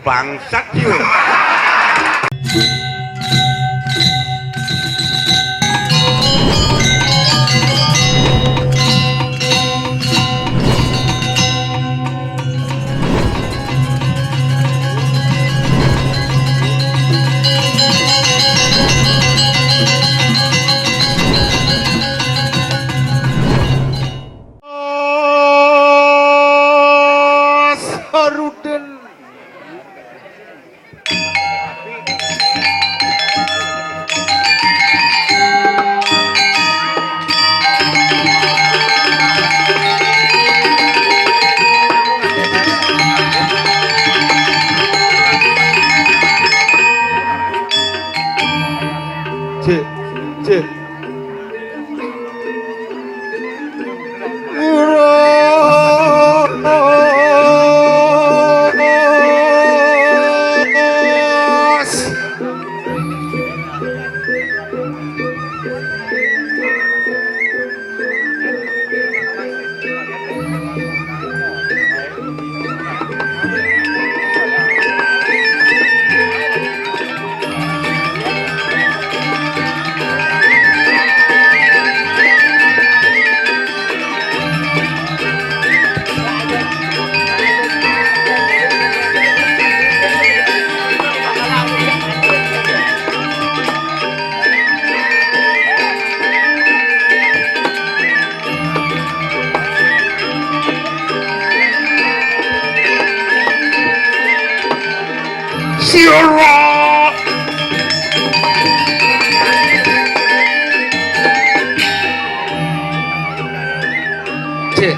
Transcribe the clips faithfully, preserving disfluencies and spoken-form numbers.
Bangsat yo. Saruden. Cek, cek. Sira. Cek.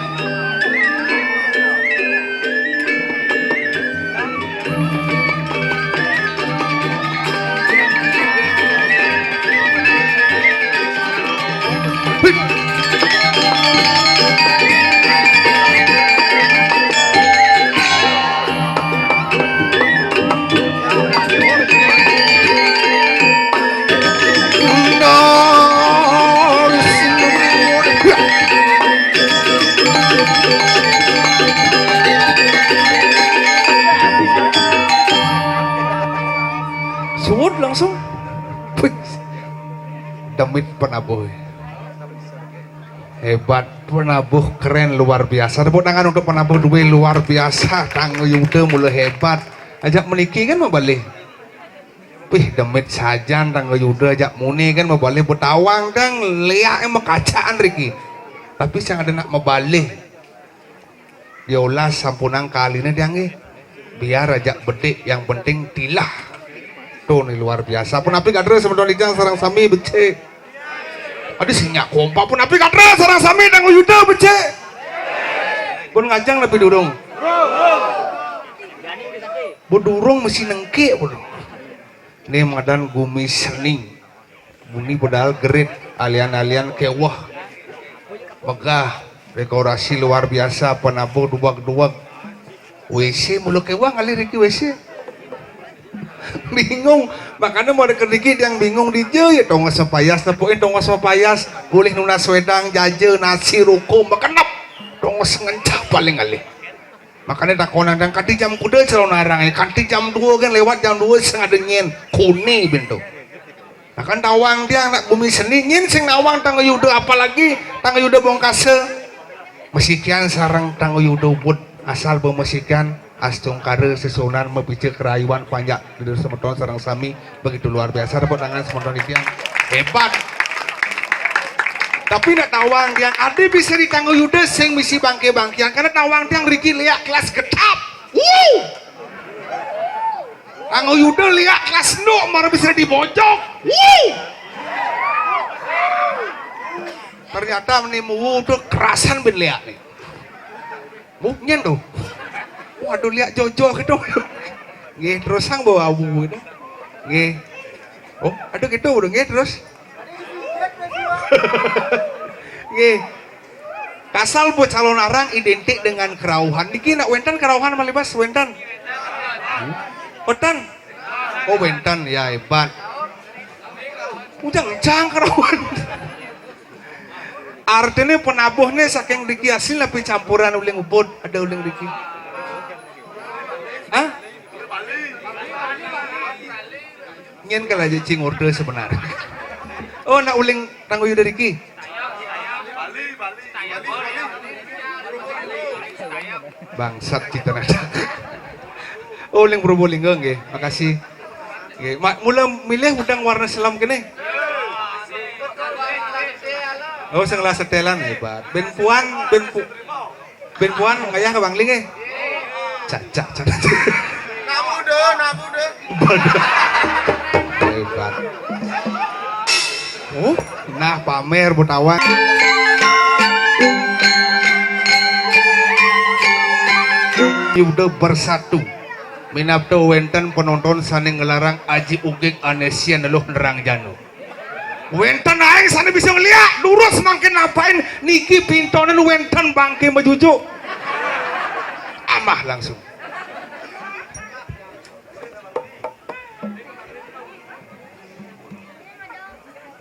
Suud langsung. Wih. Demit penabuh. Hebat, penabuh keren, luar biasa. Tepuk tangan untuk penabuh duwe, luar biasa. Tangga Yuda mula hebat. Ajak meniki kan mabalih. Wih, demit sajan Tangga Yuda ajak muni kan mabalih, betawang dang liak mekacaan riki. Tapi sing ada nak mabalih. Diolah sampunang kaline tiang nggih. Biar ajak bedik, yang penting tilah. Tuh nih luar biasa. Punapi katra semeton ijang sareng sami becik. Aduh, sing nyak kompak. Punapi katra sareng sami Tangga Yuda becik. Pun ngajeng lebih durung. Bu durung mesti nengkik pun. Ini madan gumi seni. Buni padahal gerit, alian-alian keweh. Megah, dekorasi luar biasa, penabuh duweg-duweg. W C mula keweh ngalih riki W C. Bingung, makanya mau deket riki yang bingung dija ya tongos mapayas, nepukin tongos mapayas, boleh nunas wedang, jaja, nasi, roko, makenep. Tongos ngencah paling ngalih. Makanya takonan dang kanti jam kuda calonarang, eh, kanti jam dua kan lewat jam dua sing ada nyen, kone bintu. Nah kan tawang tiang nak bumi seni nyen sing nawang Tangga Yuda, apalagi Tangga Yuda Bongkasa. Mesikian sareng Tangga Yuda ubud asal bemesikian astungkara sesunan mabija kerayuan panjak di semeton sareng sami. Begitu luar biasa, tepuk tangan semeton tiang. Hebat. Tapi nak tawang tiang, ade bisa di Tangga Yuda sing misi bangke-bangkian, karena tawang tiang riki liak kelas getap. Wuh! Tangga Yuda liak kelas nuk, mara bisa di bojok. Wuh! Ternyata meni muwu tuh kerasan bin liak nih. Muknyen tuh. Waduh, liak jojo gitu. Nggih, terus sang bawa awu gitu. Nggih. Oh, aduh gitu udah nggih terus. Nggih. Kasal buat calonarang identik dengan kerauhan. Niki nak wenten kerauhan malih Bas, wenten. Hmm? Wenten. Oh, wenten ya hebat. Ujang-ujang kerauhan. Artine penabuhne saking riki asli napi campuran uling ubud, ada uling riki. Hah? Nyén kala aja cing order sebenar. Oh, nak uling tangguyu dari ki. Bangsat cita nada. Oh, uling Probolinggo nggih. Makasih. Nggih, ma-, mula milih udang warna selam kene. Oh, sing lah setelan hebat. Ben puan, ben pu-, ben puan ngayah ke Bangli nggih. Cacak, cacak. Nabu deh, nabu deh. Baduh. Hebat. Oh, nah pamer butawan. Udah bersatu. Minab to wénten penonton sané ngelarang Aji Ugig ané sian neluh nerang jano. Wénten aing sané bisa ngeliak, durus mangkin nampakin niki pintonan wénten bangké majujuk. Amah langsung.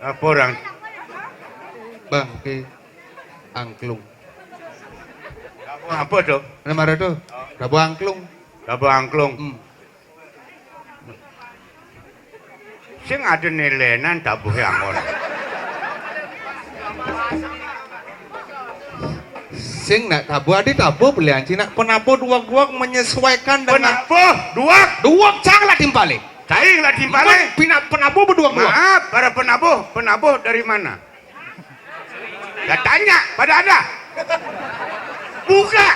Apa orang? Bangké angklung. Apa, apa tuh? Nama to? Tabuh angklung. Tabuh angklung. Hmm. Sing ada nilenan tabuhé angon. Sing nak tabuh adi tabuh belian cina penabuh duwag-duwag menyesuaikan dengan penabuh duwag. Duwag cang lah timpale. Cai lah timpale. Pina-, penabuh berduwag-duwag. Maaf, para penabuh, penabuh dari mana? Ya tanya, pada ada. Buka,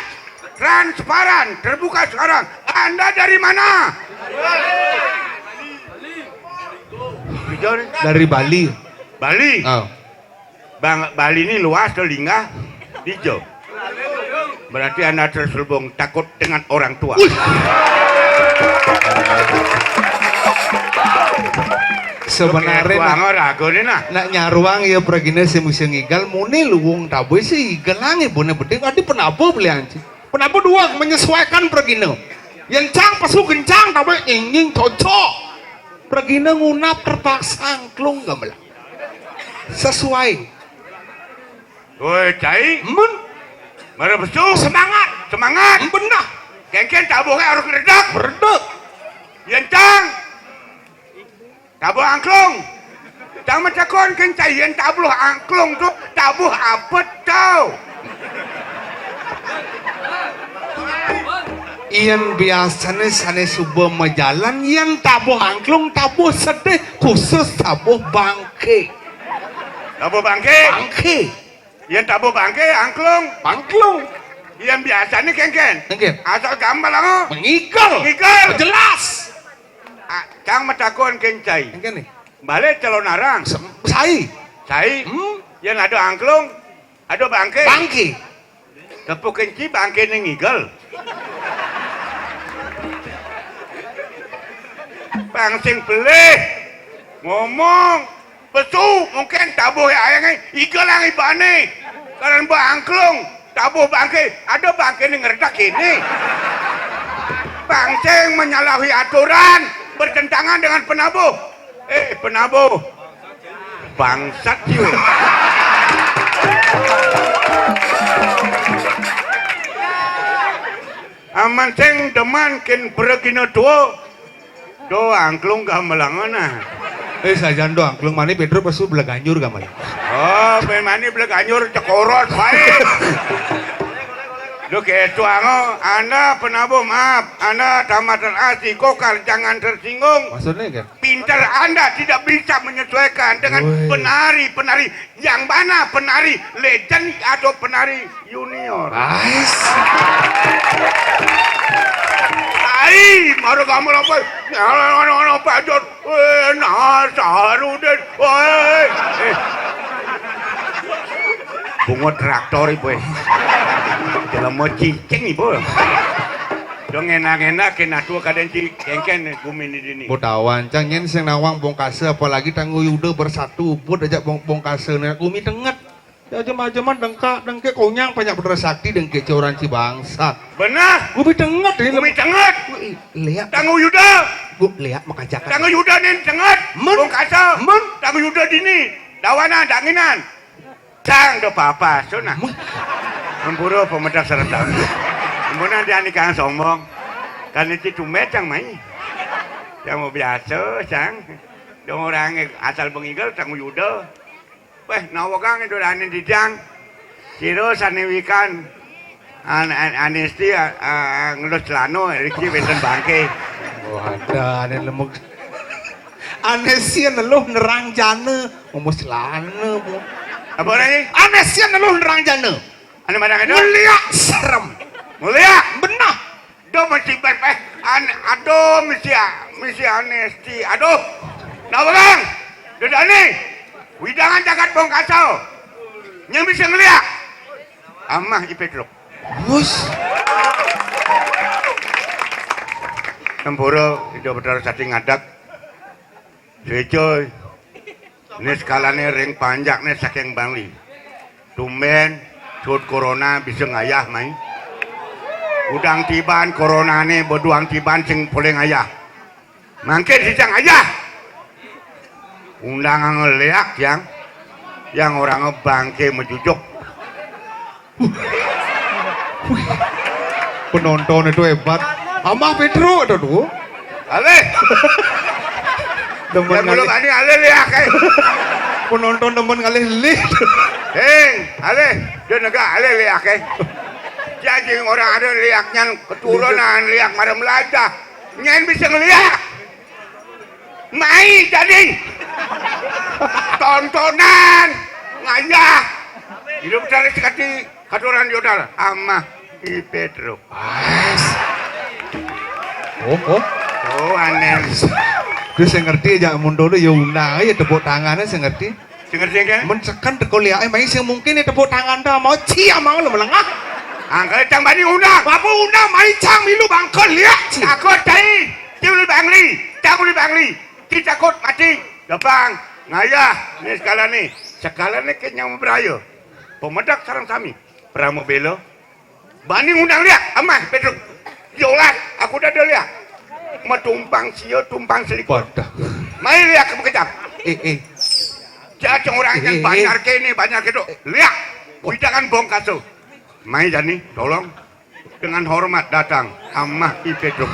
transparan, terbuka sekarang. Anda dari mana? Dari Bali. Bali. Oh. Bang, Bali ini luas tuh linggah hijau. Berarti Anda terselubung takut dengan orang tua. Wih. Sebenarnya nak, nak nyaruang ya pergina sing bisa ngigal muni luwung tabuh sih igal langi bone beding adi penabuh beli anci. Penabuh dua menyesuaikan pergina. Yang cang pesu kencang tabuh nying nying cocok. Pergina ngunap terpaksa angklung gamelan. Sesuai. Woi, cai. Men. Mara besu. Semangat. Semangat. Benar. Kengken tabuhnya harus ngeredak. Ngeredak. Yen cang. Tabuh angklung. Cang matakon ken cai yen tabuh angklung tu tabuh apa tau? Yen biasane sane suba majalan yen tabuh angklung tabuh sedih khusus tabuh bangke. Tabuh bangke. Bangke. Yen tabuh bangke angklung. Angklung. Yen biasane kengken. Kengken. Asal gampang lah. Mengikel. Mengikel. Jelas. Ah, cang matakon ken cai. Kengken nih. Balik calon arang. Sem-, sai. Sai. Hmm? Yen ada angklung, ada bangke. Bangke. Tepuk kenci bangke ning igel. Pang sing pelih. Ngomong. Pesu mungkin tabuh ya ayang igel ang ibane. Karena ba angklung, tabuh bangke, ada bangke ini ngeredak ini. Bangke yang menyalahi aturan, bertentangan dengan penabuh. Eh, penabuh. Bangsat you. Aman sing deman kin beregina tua. Do angklung gamelangan ah. Eh, sajan do angklung mani Pedro pesu beleganjur gamelang. Oh, pen mani beleganjur cekorot baik. Lu ketua ngo, Anda penabuh maaf, Anda tamatan asiko kal jangan tersinggung. Maksudnya kan? Pinter Anda tidak bisa menyesuaikan dengan penari-penari yang mana penari legend atau penari junior. Ais. Ai, mara gamelan apa? Nyala ono-ono pajot. Eh, Nasarudin. Woi. Eh. Bungut traktor ibu. Jelema cicing ibu. Dong enak-enak kena tua kadang cilik kengken gumi ini dini. Butawan, cang yen sing nawang bongkase apalagi tanggu yuda bersatu bud aja bong bongkase nek gumi tenget. Ya, jema-jema dengkak, dengke konyang banyak putra sakti dengke coran ci bangsat. Benah. Gumi tenget ini. Gumi tenget. Wih, lihat. Tanggu yuda. Bu, lihat makajakan. Tanggu yuda nin tenget. Men. Bongkasa. Men. Tanggu yuda dini. Dawana danginan. Cang do papa, sunah. Men. Ampura pemedak serta. Ampuna dia nikah sombong. Kan itu tumbet cang mai. Yang mau biasa, cang. Dong orangé asal bengigel, tang Yuda. Wéh, nawegang itu dané didang. Sira sané wikan an-, an-, anesti, a-, a-, ngelus celana, riki wénten bangké. Wah, ada ané lemuk. Anesti neluh nerang jana, ngomong celana, Bu. Apa orangé? Anesti neluh nerang jana. Ané mana itu? Mulia serem. Mulia. Benah. Duh, mesti bepeh. An-, aduh, mesti, mesti anesti. Aduh. Nah, Bang. Dedane. Widangan jagat Bongkaso. Nyang bisa ngeliak. Amah I Petruk. Bus. Tempura, Ida Betara Sati ngadeg. Suéca, né sekalané ring panjakné saking Bangli. Tumbén, sut corona bisa ngayah, mai. Udang tiban coronané, beduang tiban sing polih ngayah. Mangkin sing ngayah. Undang ngeliak yang, yang orang bangké majujuk. Penonton itu hebat. Amah Petruk itu tuh. Alih. Demen. Yang belum ngalih. Ani alih liak, eh. Penonton demen ngalih lih. Heng, alih. Dia negak alih liak, eh. Jadi orang ada liaknya keturunan liak marah melajah. Nyen bisa ngeliak. Mai jadi tontonan ngayah. Hidup dari sekati katuran yodal amah I Petruk. Pas. Oh, oh. Oh, aneh. Terus saya ngerti aja mundur ya undang aja tepuk tangannya saya ngerti. Sing ngerti kan? Men seken teko liake mai sing mungkin ya tepuk tangan ta mau cia mau lo melengah. Angkel cang bani undang. Apa undang mai cang milu bangkel liak ci. Aku tai. Ci uli bangli. Cang uli bangli. Ci takut mati. Gepang. Ngayah. Ni sekala ni. Sekala ni ke nyang beraya. Pemedak sarang sami. Pramobelo. Bani ngundang liak, amah Petruk. Yolah, aku dah ada liak. Matumpang sia, tumpang selikur. Wadah. Mai liak ke bekejap. Eh, eh. Jatuh orang Eh, kan eh, banyak eh. Kene, banyak itu. Liak. Widangan Bongkaso. Mai Jani, tolong. Dengan hormat datang, amah I Petruk.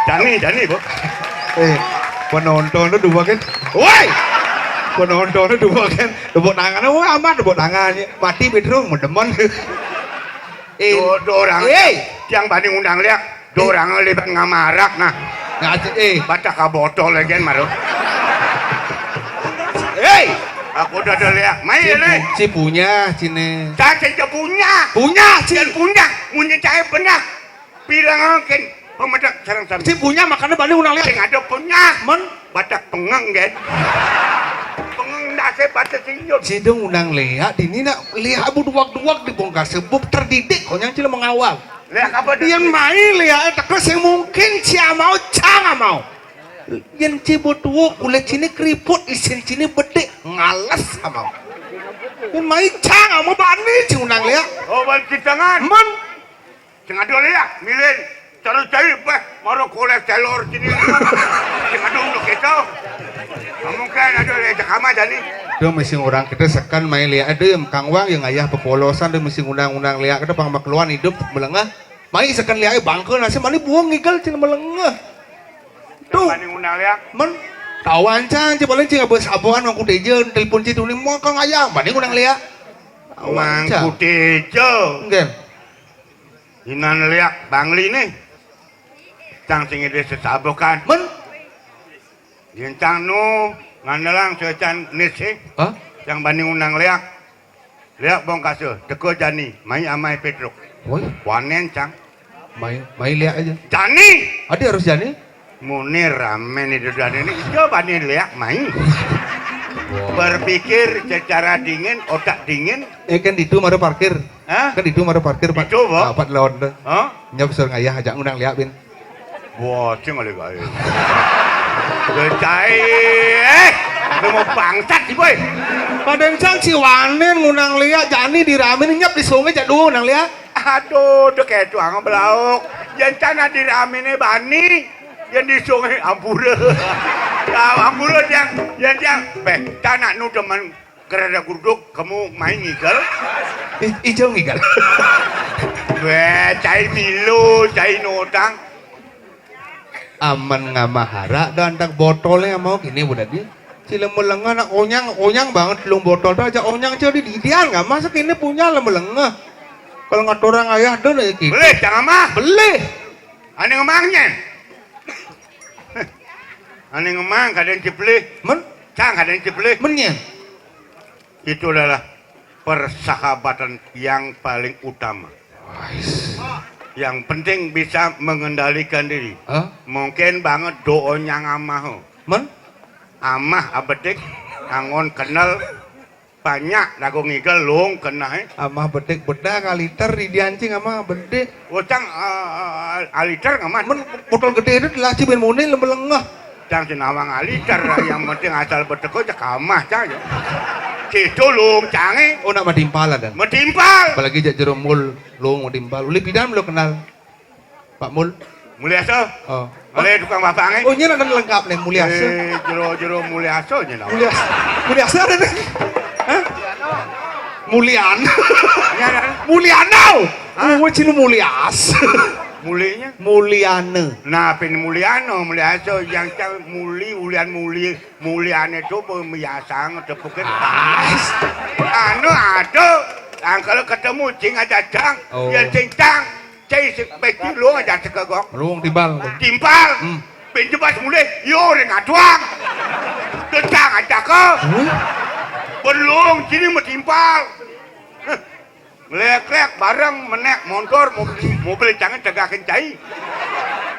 Jani, Jani, Bu. Eh, penonton tu dua kan? Woi! Penonton tu dua kan? Tepuk tangan, wah amat tepuk tangan. Mati Petruk, demen. Eh, Dua, dua orang. Eh. Tiang bani ngundang liak. Dua orang lebat ngamarak nah. Ngasih, eh. Baca ka botol lagi maru. Hei. Aku udah ada liak. Mai ya, Ci, Lek. Ci punya, cine. Cacing punya. Punya, Ci. Dan punya. Punya cai benak. Bilang angkin. Pemedak sarang sami. Ci punya, makanya bani ngundang liak. Sing ada punya. Men. Batak pengeng, kan? Pengeng ndak saya baca sing yun. Ci dong undang liak, dini nak liak abu duak-duak di Bongkaso, buk terdidik, konyang cila mengawal. Liak apa dia? Yang main liak, eh, teka sing mungkin ci amau, cang amau. Yang ci betuo, kulit cini keriput, isin cini bedik, ngales amau. Yang main cang amau, bani ci undang liak. Oh, bal citangan. Men. Sing ada liak, milin. Terus cari, bah, maro kolek telor sini. Sing ada untuk kita. Nah, mungkin ada liak cakama jadi. Dia mesti orang kita sekan main liak ada yang kangwang yang ayah pepolosan dia mesti undang-undang liak kita pang makluan hidup melengah. Mai seken liak bangkel nasi mani buang ngigel cina melengah. Tuh. Bani ngundang liak. Men. Tawan can, ci paling cing abis abuan aku tejen telepon ci tuni mau kang ayah, bani ngundang liak. Tawan can. Mangku tejo. Enggak. Inan liak bangli nih. Cang sing ide sesabokan. Men. Yen cang nu ngandelang suecan nit sih. Hah? Cang bani ngundang liak. Liak Bongkaso, teko jani, mai amai Petruk. Woi. Wanen cang. Mai, mai liak aja. Jani. Adi harus jani? Mune ramen itu jani ini. Ijo bani liak mai. Berpikir secara dingin, otak dingin. Eh, kan ditu mara parkir. Hah? Kan ditu mara parkir, Pak. Ditu, Pak. Ah, Pak Lon. Hah? Nyok sur ngayah ajak ngundang liak bin. Wah, cing oleh gawe. Becai, eh, lu mau bangsat sih, boy. Padahal cang ci wanen ngundang liak jani di ramen nyep di sungai jadu ngundang liak. Aduh, udah kayak tuang belauk. Yang cana di ramene bani, yang di sungai ampura. Ya, ampura yang, yang, yang, beh, cana nu demen Kerada gurduk, kamu main ngigel? I-, ijo ngigel. Weh, cai milu, cai nodang. Amen ngamah arak, dah antak botolné mau kéné, Bu Dadi. Ci Lemelengeh nak onyang, onyang banget telung botol dah, ajak onyang jadi didian ngamah, sakéné punya Lemelengeh. Kalau ngaturang ayah dah nih gitu. Belih, cang amah. Belih. Ané ngemang nyén. Ané ngemang kadén ci belih. Men? Cang kadén ci belih. Men nyén. Itu adalah persahabatan yang paling utama. Ais. Yang penting bisa mengendalikan diri. Hah? Mungkin banget doonnya ngamah. Men? Amah abedik, anggon kenel, banyak dago ngigel lung keneh. Amah bedik bedah kaliter di diancing amah bedik. Utang, eh, eh, aliter ngamah. Men botol gedé itu lah ci bin muni Lemelengeh. Cang sinawang aliter, yang penting asal beteko cek amah cang. Situ lung cangé. Oh, nak matimpal ada. Matimpal. Apalagi jak jero mul lung matimpal. Uli pidan belum kenal. Pak Mul. Mulyasa. Oh. Oleh tukang bapangé. Oh, nyén ada lengkap nih Mulyasa. Eh, jero-jero Mulyasa nyén. Mulyasa. Mulyasa ada nih. Hah? Mulian. Nyén ada. Mulyana. Hah? Oh, cina Mulyas. Mulinya? Mulyana. Nah, pin Mulyana, Mulyasa yang cang muli, ulian muli, Mulyana itu pemiasan, tepukin. Ais. Anu ada, angkel ketemu cing aja cang, oh. Ya cing cang, cai si beci lu aja cekegok. Lu wong timbal. Timpal. Hmm. Pinjebas mulih, yo ring atuang. Tetang aja ke. Hmm? Belum sini metimpal. Ngléklék bareng menék montor mobil, mobil cangé tegakin cai.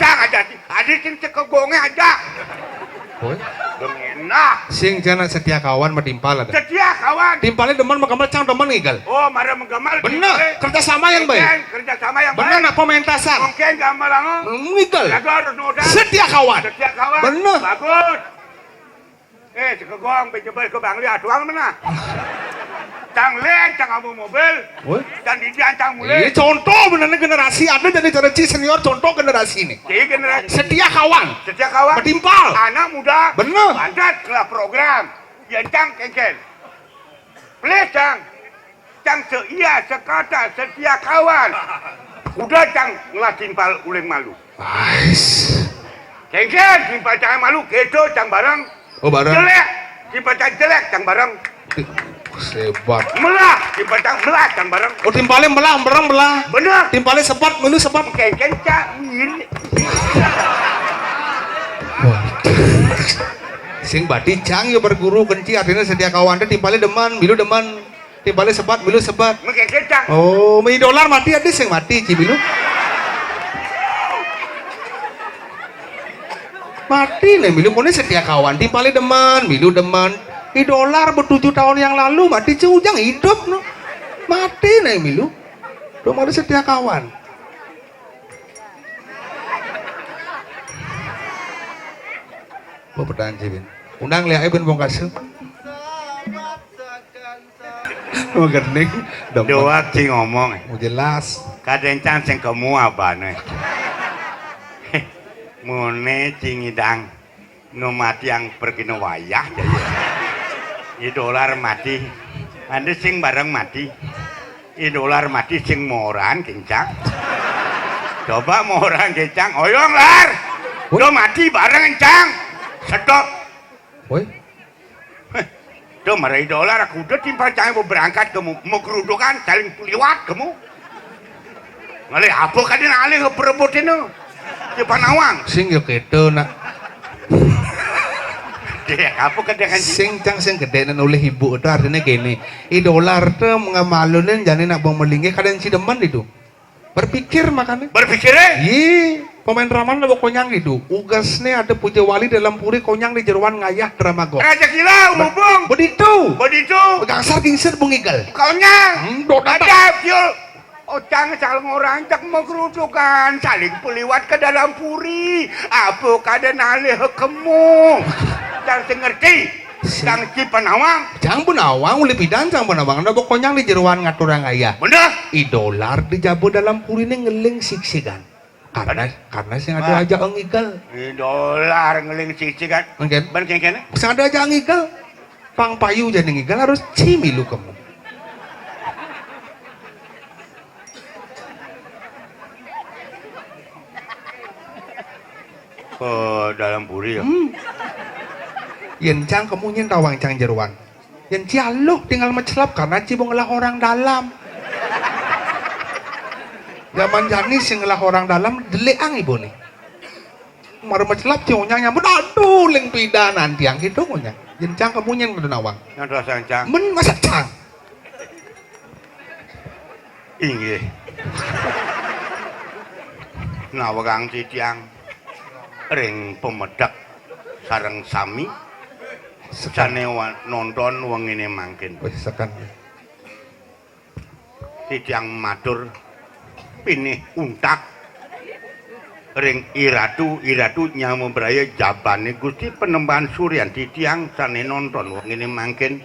Cang aja, adi sing cekegongé aja. Woi. Dong enak. Sing jana setia kawan matimpal ada. Setia kawan. Timpalé demen magamel cang demen ngigel. Oh, mara magamel. Bener, kerja sama yang baik. Kerja sama yang baik. Bener nak pementasan. Mungkin gamel anu. Ngigel. Lagu harus noda. Setia kawan. Setia kawan. Bener. Bagus. Eh, sekegong, pejebel ke Bangli, atuang mana? Cang lén, cang ambu mobil. Woi. Cang didian, cang mulai. Iya, contoh bener nih generasi ada jadi cara ci senior, contoh generasi nih. Ci generasi. Setia kawan. Setia kawan. Metimpal. Anak muda. Bener. Bandat kelah program. Yen cang kéngkén. Please, cang. Cang seiya sekata setia kawan. Udah cang ngelah timpal uling malu. Ais. Kéngkén timpal cang malu, kéto cang bareng. Oh, bareng. Jelék, timpal cang jelék cang bareng. Sebat. Melah, timpal cang melah cang bareng. Oh, timpalé melah, bareng melah. Bener. Timpalé sebat, milu sebat. Kéngkén cang ini. Waduh. Sing bati cang ya berguru kenci artinya setia kawan téh timpalé demen, milu demen. Timpalé sebat, milu sebat. Mengkengkén cang. Oh, mi dolar mati ada sing mati ci milu. Mati nih milu, koné setia kawan, timpalé demen, milu demen. I dolar bertujuh tahun yang lalu mati ci ujang hidup no. Mati nih milu. Belum ada setia kawan. Apa pertanyaan ci bin? Undang lihat bin bongkasu. Oh, gening. Doak ci ngomong. Oh, jelas. Kadén cang sing kemu abane. Mune ci ngidang. Nu mati yang pergi nu wayah, jadi. I dolar mati. Ande sing bareng mati. I dolar mati sing moran kencang. Coba moran kencang, oyong lar. Woi. Do mati bareng kencang. Sedok. Woi. Tuh, marai dolar, aku udah timpal cangé mau berangkat kamu, mau kerudukan, saling liwat kamu. Ngalih apa kadén alih perebut ini? Di Panawang. Sing ya kéto nak. Dek, apa kadén kan? Sing cang sing gedé nang oleh ibu itu artinya gini. I dolar tuh ngamalunin jani nak bang melinggih kadén si demen itu. Berpikir makanya. Berpikir eh? Iya, pemain drama ada konyang gitu. Ugasnya ada puja wali dalam puri konyang di jeruan ngayah drama gok. Raja gila, umubung. Beditu. Beditu. Gangsar gingsir bungigel. Konyang. Hmm, dot ada piul. Ocang saling orang cek mau kerudukan, saling peliwat ke dalam puri. Apa kada nalih kemu? Cang sing ngerti. Cang ci Panawang. Cang Panawang, uli pidan Cang Panawang. Ada konyang di jeruan ngaturang ayah. Bener. I dolar di jaba dalam purine ngeling siksikan. Karena karena sing ada aja ngigal. I dolar ngeling siksikan. Mungkin. Ben kengkene. Sing ada aja ngigal. Pang payu jadi ngigal harus cimilu kamu. Ke dalam puri ya. Hmm. Yén cang kemunyin tawang cang jeroan. Yén ci aluh tinggal mecelap karena ci mau ngelah orang dalam. Zaman jani sing ngelah orang dalam delikang ibu nih. Mara mecelap ci ngunyah nyambut, "Aduh, ling pidan tiang," gitu ngunyah. Yén cang kemunyin kudu nawang. Nyantos sang cang. Men masa cang. Inggih. Nawang titiang ring pemedek sareng sami. Sekan. Sané wa-, nonton wengine mangkin. Wis sekan. Titiang matur pinih untat ring Iratu, Iratu nyama braya jabane Gusti Panembahan Suryan titiang sané nonton wengine mangkin.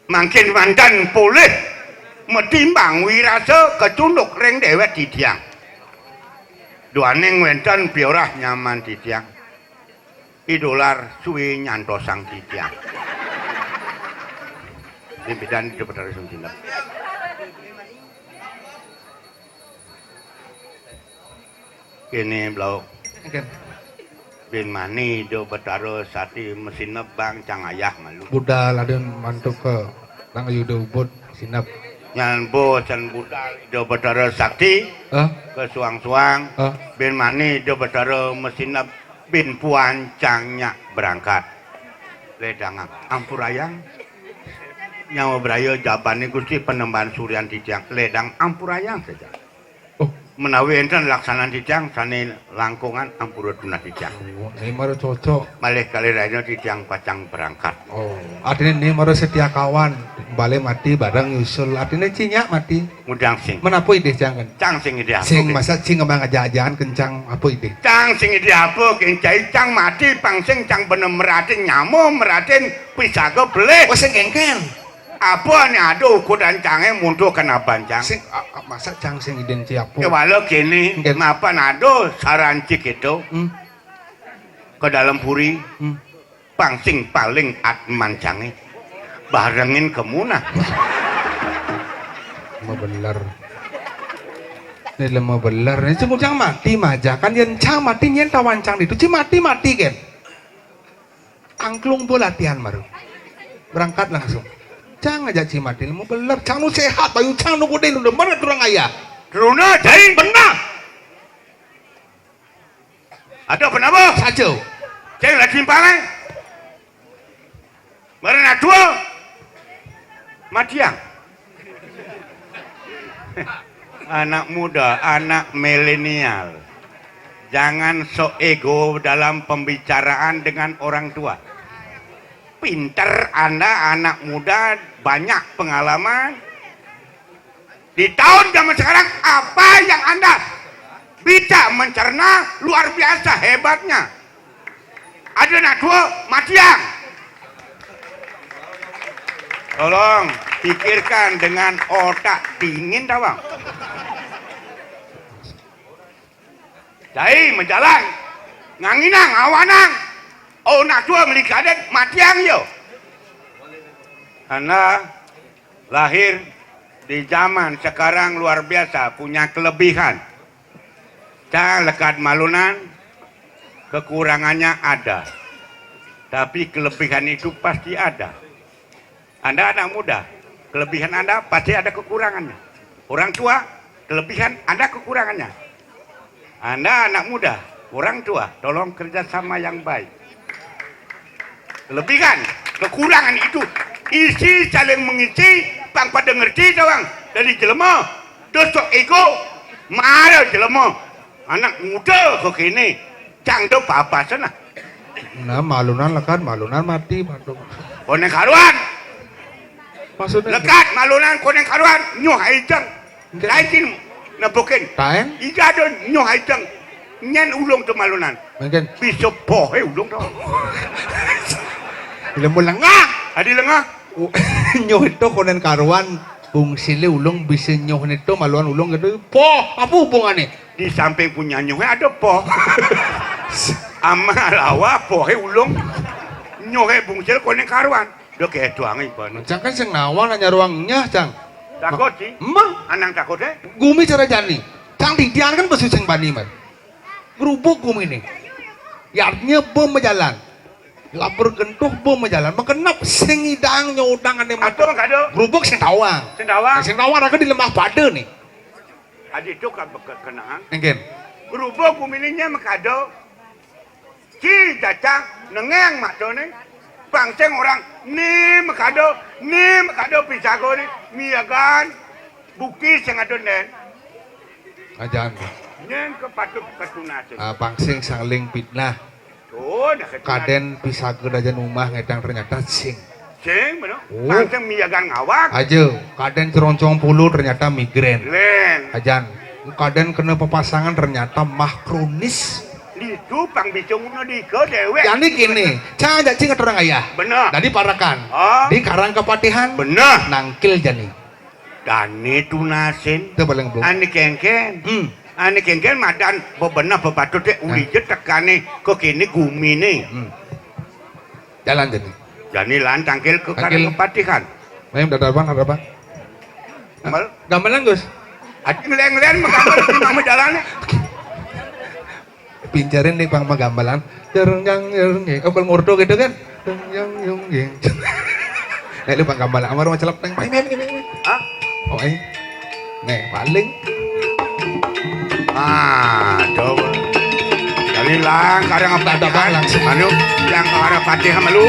Mangkin manten polih matimbang wirasa kacunduk ring dewek titiang. Duaning wenten piorah nyaman titiang. Idolar suwe nyantosang titiang. Limpidan Ida Betara Sung Tindak. Kene, Blauk. Nggih. Bin mani Ida Betara Sakti masineb bang cang ayah malu. Budal aden mantuk ke Rang Yuda Ubud sineb. Nyan bosen budal Ida Betara Sakti. Hah? Ke suang-suang. Hah? Bin mani Ida Betara masineb bin puan cang nyak berangkat. Ledang ampurayang. Nyawa braya jabane Gusti Panembahan Suryan titiang. Ledang ampurayang saja. Oh. Menawi enten laksanan titiang sane langkungan ampura tunah titiang. Oh, ini mara cocok. Malih kalih rahina titiang pacang berangkat. Oh, artine ini mara setia kawan, bale mati bareng nyusul. Artine ci nyak mati. Ngudang sing. Men apa idih cang kan? Cang sing idih apa, sing ke? Masa sing kembang aja-ajaan kencang apa idih? Cang sing idih apa, kencai cang mati, pang sing cang bener meratin nyama, meratin pisaga belih. Oh, sing kengken. Apa ane ada ukuran cange muntuh kena bancang? Sing, a, a, masa cang sing idin ci apa? Kewala kene, nggih. Mapan ada saranci kita. Hmm. Ke dalam puri. Hmm. Pang sing paling atman cange. Barengin kemunah. Lemah beler. Ini lemah beler. Ini sing cang mati majakan, yen cang mati nyen tawan cang ditu. Ci mati-mati ken. Angklung bo latihan baru. Berangkat langsung. Cang aja ci mati lemah beler. Cang nu sehat, bayu cang nu kudu nu demen turang ayah. Truna, cai. Benar. Ada penapa? Saja. Ceng lagi simpang, eh? Mari nak dua. Matiang. Anak muda, anak milenial. Jangan sok ego dalam pembicaraan dengan orang tua. Pinter Anda, anak muda, banyak pengalaman. Di tahun zaman sekarang, apa yang Anda bisa mencerna luar biasa hebatnya. Ada nak dua, matiang. Tolong pikirkan dengan otak dingin, tawang. Cai menjalan. Nganginang, awanang. Oh, nak dua meligadet, matiang yo. Karena lahir di zaman sekarang luar biasa, punya kelebihan. Cang lekad malunan, kekurangannya ada. Tapi kelebihan itu pasti ada. Anda anak muda, kelebihan Anda pasti ada kekurangannya. Orang tua, kelebihan ada kekurangannya. Anda anak muda, orang tua, tolong kerjasama yang baik. Kelebihan, kekurangan itu isi saling mengisi, pang pada ngerti tawang dari jelema. Dosa ego, mara jelema. Anak muda kok kene, cang do papasan ah. Nah, malunan lekad, malunan mati, mantuk. Koneng karuan. Maksudnya? Lekad, malunan, koneng karuan, nyuh aijeng. Nggih. Lain sing nepukin. Taen? Ija ada nyuh aijeng. Nyen ulung tu malunan. Mungkin. Bisa pohe ulung tu. Ilmu lengah. Adi lengah. U-, nyuh itu konen karuan, bungsile ulung bisa nyuh itu maluan ulung gitu. Poh, apa hubungannya? Di samping punya nyuhe ada poh. Ama lawa pohe ulung. Nyuhe bungsil konen karuan. Dia kayak tuang iban. Cang kan sing nawang nanya ruangnya, cang. Takut sih. Emang? Anang takut eh? Gumi cara jani. Cang didian kan besu sing bani man. Gerubuk gumi nih. Yatnya bom majalan. Labur gentuh bom majalan. Makenep sing idang nyodang ane mata. Apa kado? Grubuk sing tawang. Sing tawang. Sing tawang raga di lemah pada nih. Adi itu ka beke-, kenaan. Engken. Grubuk gumininya makado. Ci cacang nengeng matone. Pangsing orang ni makado, ni makado pisago ni. Miagan. Bukti sing ada nen. Ajan. Nen kepatut ketunasin. Ah, pangsing saling fitnah. Oh, dah ketunasin. Kaden pisaga dajan umah ngedang ternyata sing. Sing, bener. Oh. Pangsing miagan ngawak. Aja, kaden ceroncong puluh ternyata migrain. Len. Ajan, kaden kena papasangan ternyata mah kronis. Ditu pang bisa nguna dika dewek. Jani kini, cang jaji ngaturang ayah. Bener. Dadi parakan. Oh. Di Karang Kepatihan. Bener. Nangkil jani. Dane tunasin. Itu paling belum. Ane kengken. Hmm. Ane kengken madan bebenah bepatut dek. Nah. Uli je tekane ke kene gumine. Hmm. Jalan jani. Jani lan tangkil ke Karang Kepatihan. Ayo, dadar bang, dadar bang. Gamel. Gamelan, Gus. Ati ngeleng-ngeleng menggamel di mama jalannya. Pincarin nih pang panggambelan. Jeng jang jeng jeng. Oh, kalau ngurdo gitu kan. Jeng jang jeng jeng. Nek lu panggambelan amar macelep neng. Main, main, main, main. Hah? Oh, eh. Nih, paling. Ah, coba. Kali lang kadang apa Ada bang langsung. Anu, yang ke arah Fatih sama lu.